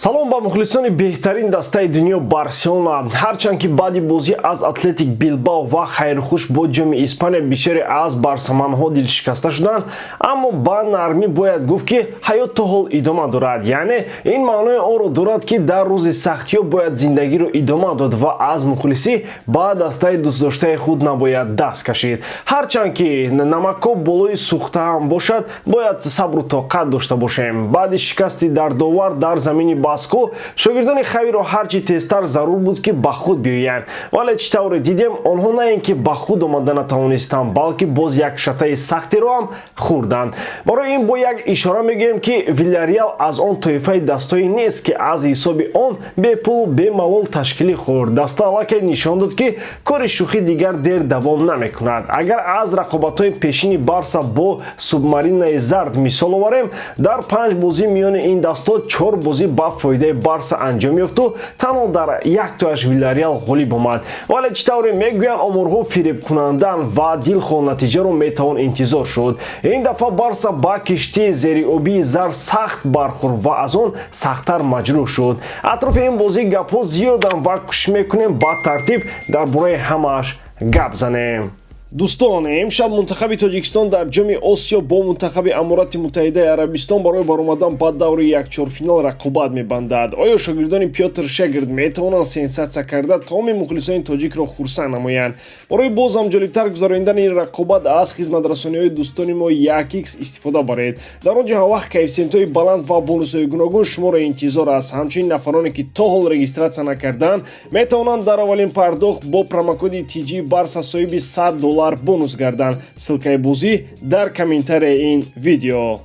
Салом ба мухлисони беҳтарин дастаи дунё, Барселона. Ҳарчанд ки баъди бозӣ аз Атлетик Билбао ва хайрхуш бо Ҷоми Испания бисёре аз барсаманҳо дилшикаста шуданд, аммо ба нармӣ бояд гуфт, ки ҳаёт то ҳол идома дорад. Яъне ин маънои онро дорад, ки дар рӯзи сахтиҳо бояд зиндагиро идома дод ва аз мухлисӣ ба дастаи дӯстдоштаи худ набояд даст кашид. Ҳарчанд ки намакҳо болои сӯхта ҳам бошад, бояд сабру тоқат дошта бошем. Баъди шикасти дардовар дар замини Баско шогирдони Хавиро ҳарчи тезтар зарур буд, ки ба худ биёянд. Вале чӣ тавре дидем, онҳо на ин ки ба худ омада натавонистанд, балки боз як шатаи сахтеро ҳам хӯрданд. Барои ин бо як ишора мегӯем, ки Вилярреал аз он тоифаи дастҳое нест, ки аз ҳисоби он бепулу бемалол ташкилӣ хӯрд. Даста аллакай нишон дод, ки кори шӯхӣ дигар дер давом намекунад. Агар аз рақобатҳои пешини Барса бо субмаринаи зард мисол оварем, дар панҷ бозӣ миёни ин дастҳо чор бозӣ ба фоидаи Барса анҷом ёфту танҳо дар яктояш Вилярреал ғолиб омад. Вале чӣ тавре мегӯянд, оморҳо фиребкунанданд ва дилхоҳ натиҷаро метавон интизор шуд. Ин дафъа Барса ба киштии зериобии зар сахт бархӯрд ва аз он сахттар маҷрӯҳ шуд. Атрофи ин бозӣ гапҳо зиёданд ва кӯшиш мекунем ба тартиб дар бораи ҳамааш гап занем. Дӯстон, имшаб мунтахаби Тоҷикистон дар Ҷоми Осиё бо мунтахаби Аморати Муттаҳидаи Арабистон барои баромадан ба даври якчорфинал рақобат мебандад. Оё шогирдони Пётр Шегрт метавонанд сенсатсия карда тамоми мухлисони тоҷикро хурсанд намоянд? Барои боз ҳам ҷолибтар гузаронидани ин рақобат аз хизматрасониҳои дӯстони мо 1x истифода баред. Дар он ҷо ҳамвақт коэффисиентҳои баланд ва бонусҳои гуногун шуморо интизор аст. Ҳамчунин нафароне, ки то ҳол регистратсия накардаанд, метавонанд дар аввалин пардохт бо промокоди TG Барса соҳиби 100 доллар бонус гарданд. Ссылкаи бозӣ дар комментарияи ин видео.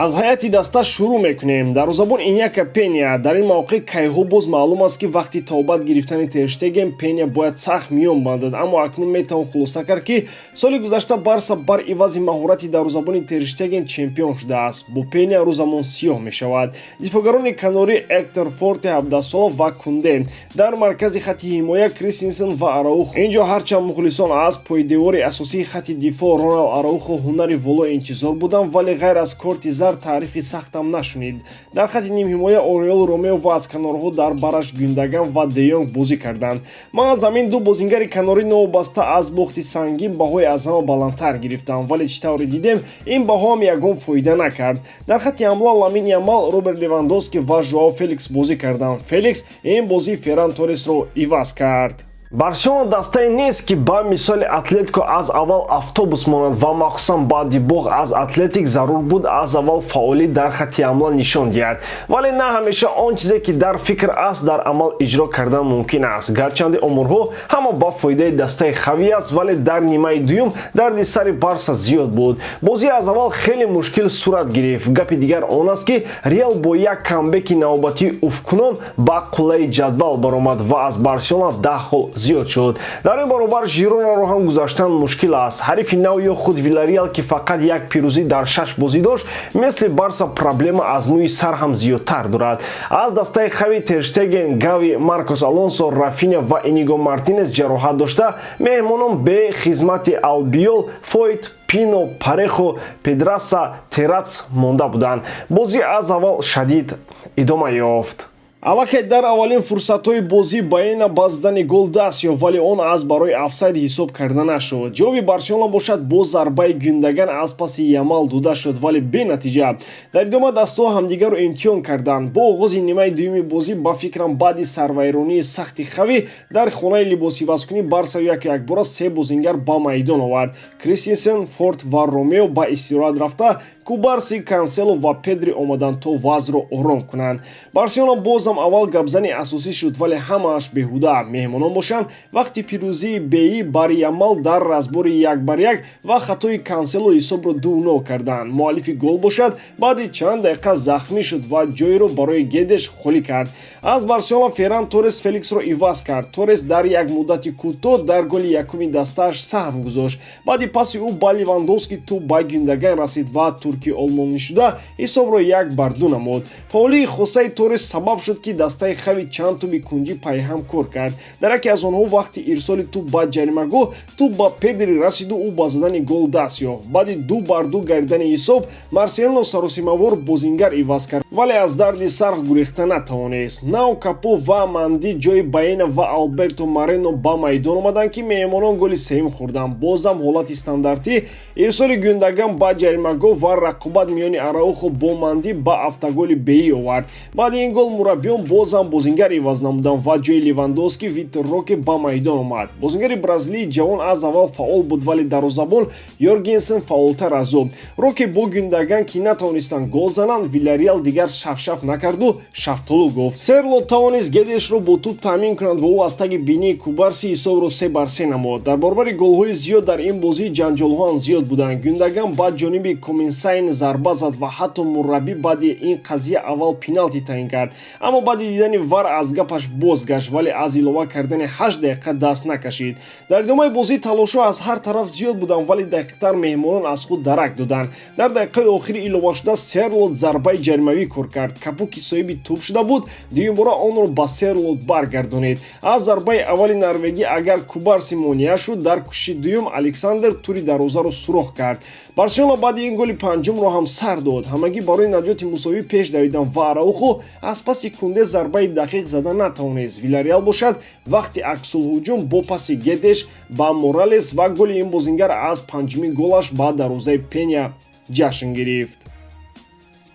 Аз ҳайати даста шурӯъ мекунем. Дарвозабон Иняка Пеня. Дар ин мавқеъ кайҳо боз маълум аст, ки вақти табобат гирифтани Терштеген Пеня бояд сахт миён бандад, аммо акнун метавон хулоса кард, ки соли гузашта Барса бар ивази маҳорати дарвозабони Терштеген чемпион шудааст. Бо Пеня рӯзамон сиёҳ мешавад. Дифоъгарони канорӣ Эктор Форте 17сола ва Кунде. Дар маркази хати ҳимоя Кристинсен ва Араухо. Инҷо ҳарчанд мухлисон аз пойдевори асосии хати дифоъ Роналд Араухо ҳунари воло интизор буданд, вале ғайр аз корти зард таърифи сахтам нашунид. Дар хати нимҳимоя Ориол Ромео ва аз канорҳо дар бараш Гюндаган ва Деёнг бозӣ карданд. Маҳз ҳамин ду бозингари канорӣ новобаста аз бохти сангин баҳои аз ҳама баландтар гирифтанд, вале чӣ тавре дидем, ин баҳоам ягон фоида накард. Дар хати ҳамла Ламин Ямал, Роберт Левандовски ва Жоао Феликс бозӣ карданд. Феликс ин бозии Ферран Торресро иваз кард. Барселона дастае нест, ки ба мисоли Атлетико аз аввал автобус монад ва махсусан баъди бохт аз Атлетик зарур буд аз аввал фаъолӣ дар хати ҳамла нишон диҳад. Вале на ҳамеша он чизе, ки дар фикр аст, дар амал иҷро кардан мумкин аст. Гарчанде оморҳо ҳама ба фоидаи дастаи Хави аст, вале дар нимаи дуюм дарди сари Барса зиёд буд. Бозӣ аз аввал хеле мушкил сурат гирифт. Гапи дигар он аст, ки Реал бо як камбеки навбатии уфкунон ба қуллаи ҷадвал баромад ва аз Барселона 10 хол зиёд шуд. Дар ин баробар Жиронаро ҳам гузаштан мушкил аст. Ҳарифи нав ё худ Вилареал, ки фақат як пирӯзӣ дар шаш бозӣ дошт, мисли Барса проблема аз мӯи сар ҳам зиёдтар дорад. Аз дастаи Хави Терштеген, Гави, Маркос Алонсо, Рафиня ва Иниго Мартинес ҷароҳат дошта, меҳмонон бе хизмати Албиол, Фойт, Пино, Парехо, Педраса, Терратс монда буданд. Бозӣ аз аввал шадид идома ёфт. Аллакай дар аввалин фурсатҳои бозӣ Баена ба задани гол даст ёфт, вале он аз барои офсайд ҳисоб карда нашуд. Ҷавоби Барселона бошад бо зарбаи Гюндаган аз паси Ямал дода шуд, вале бенатиҷа. Дар идома дастҳо ҳамдигарро имтиҳон карданд. Бо оғози нимаи дуюми бозӣ, ба фикрам, баъди сарвайронии сахти Хави дар хонаи либосивазкунӣ, Барса яку якбора се бозингар ба майдон овард. Кристинсен, Форт ва Ромео ба истироҳат рафта, Кубарси, Кансело ва Педри омаданд, то вазъро ором кунанд. Барселона бозам аввал гапзани асосӣ шуд, вале ҳамааш беҳуда. Меҳмонон бошанд, вақти пирӯзии Беи бар Ямал дар разбори 1 бар 1 ва хатои Кансело ҳисобро 2-0 карданд. Муаллифи гол бошад, баъди чанд дақиқа захмӣ шуд ва ҷойро барои Гедеш холӣ кард. Аз Барселона Ферран Торрес Феликсро иваз кард. Торрес дар як муддати кӯтоҳ дар голи якуми дастааш саҳм гузошт. Баъди паси ӯ ба Левандовски тӯб ба Гюндаган расид ва туркист турки олмонишуда ҳисобро 1-2 намуд. Фаъолии хосаи Торрес сабаб шуд, ки дастаи Хави чанд туби кунҷӣ пайҳам кор кард. Дар яке аз онҳо вақти ирсоли тӯб ба ҷаримагоҳ тӯб ба Педри расиду ӯ ба задани гол даст ёфт. Баъди 2-2 гардидани ҳисоб, Марселино саросимавор бозингар иваз кард, вале аз дарди сар гурехта натавонист. Нав Капо ва Манди ҷои Баена ва Алберто Марено ба майдон омаданд, ки меҳмонон голи сеюм хӯрданд. Бозам ҳолати стандартӣ: ирсоли Гюндаган ба ҷаримагоҳ ва рақобат миёни Араухо бо Манди ба автоголи беӣ овард. Баъди ин гол мураббиён бозам бозингар иваз намуданд ва ҷои Левандовски Витор Роке ба майдон омад. Бозингари бразилии ҷавон аз аввал фаъол буд, вале дарвозабон Йоргенсен фаъолтар аз ӯ. Роке бо Гюндаган ки натавонистанд гол зананд, Вилареал дигар шафшаф накарду шафтолу гуфт. Серлот тавонист Гедешро бо тӯб таъмин кунад ва ӯ аз таги бинии Кубарси ҳисобро 3-3 намуд. Дар баробари голҳои зиёд дар ин бозӣ ҷанҷолҳо ҳам зиёд буданд. Гюндаган ба ҷониби Коминсайн зарба зад ва ҳатто мураббӣ баъди ин қазия аввал пеналти таъин кард, аммо баъди дидани ВАР аз гапаш бозгашт, вале аз илова кардани 8 дақиқа даст накашид. Дар идомаи бозӣ талошҳо аз ҳар тараф зиёд буданд, вале дақиқтар меҳмонон аз худ дарак доданд. Дар дақиқаи охири иловашуда Серлот зарбаи ҷаримавӣ кор кард. Капо, ки соҳиби тӯб шуда буд, дуюмбора онро ба Серлот баргардонид. Аз зарбаи аввали норвегӣ агар Кубарси монеа шуд, дар кӯшиши дуюм Александр тури дарвозаро сурох кард. Барселона баъди ин голи панҷумро ҳам сар дод. Ҳамагӣ барои наҷоти мусовӣ пеш давиданд ва Араухо аз паси Кунде зарбаи дақиқ зада натавонист. Вилареал бошад, вақти аксулҳуҷум бо паси Гедеш ба Моралес ва голи ин бозингар аз панҷумин голаш ба дарвозаи Пеня ҷашн гирифт.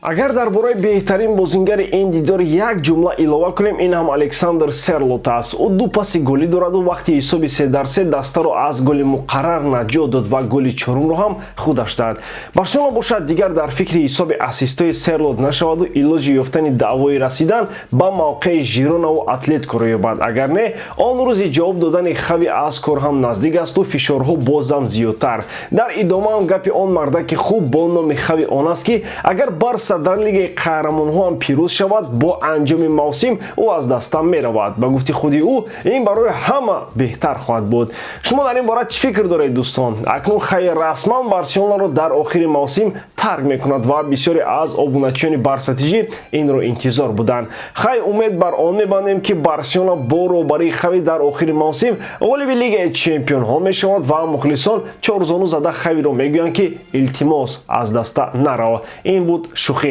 Агар дар бораи беҳтарин бозингари ин дидор як ҷумла илова кунем, ин ҳам Александр Серлот аст. Ӯ ду паси голӣ дораду вақти ҳисоби 3-3 дастаро аз голи муқаррар наҷот дод ва голи чорумро ҳам худаш зад. Барселона бошад, дигар дар фикри ҳисоби ассистои Серлот нашаваду илоҷи ёфтани даъвои расидан ба мавқеи Жиронаву Атлеткоро ёбад. Агар не, он рӯзи ҷавоб додани Хави аз кор ҳам наздик асту фишорҳо бозам зиёдтар. Дар идома ҳам гапи он мардаки хуб бо номи Хави он аст, ки агар Барса дар Лигаи қаҳрамонҳо ҳам пирӯз шавад, бо анҷоми мавсим ӯ аз даста меравад. Ба гуфти худи ӯ, ин барои ҳама беҳтар хоҳад буд. Шумо дар ин бора чӣ фикр доред, дӯстон? Акнун Хави расман Барселонаро дар охири мавсим тарк мекунад ва бисёре аз обуначиёни Барса ТЖ инро интизор буданд. Хай, умед бар он мебандем, ки Барселона бо роҳбарии Хави дар охири мавсим ғолиби Лигаи чемпионҳо мешавад ва мухлисон чорзону зада Хавиро мегӯянд, ки илтимос, аз даста нарав. Ин буд шӯхӣ.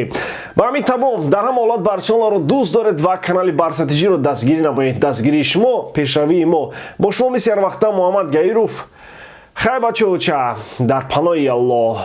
Ба ҳамин тамом. Дар ҳама ҳолат Барселонаро дӯст доред ва канали Барса ТЖро дастгирӣ намоед. Дастгирии шумо пешравии мо. Бо шумо мисли ҳарвақта Муҳаммад Гаиров. Хай, бачаоча, дар паноҳи Аллоҳ.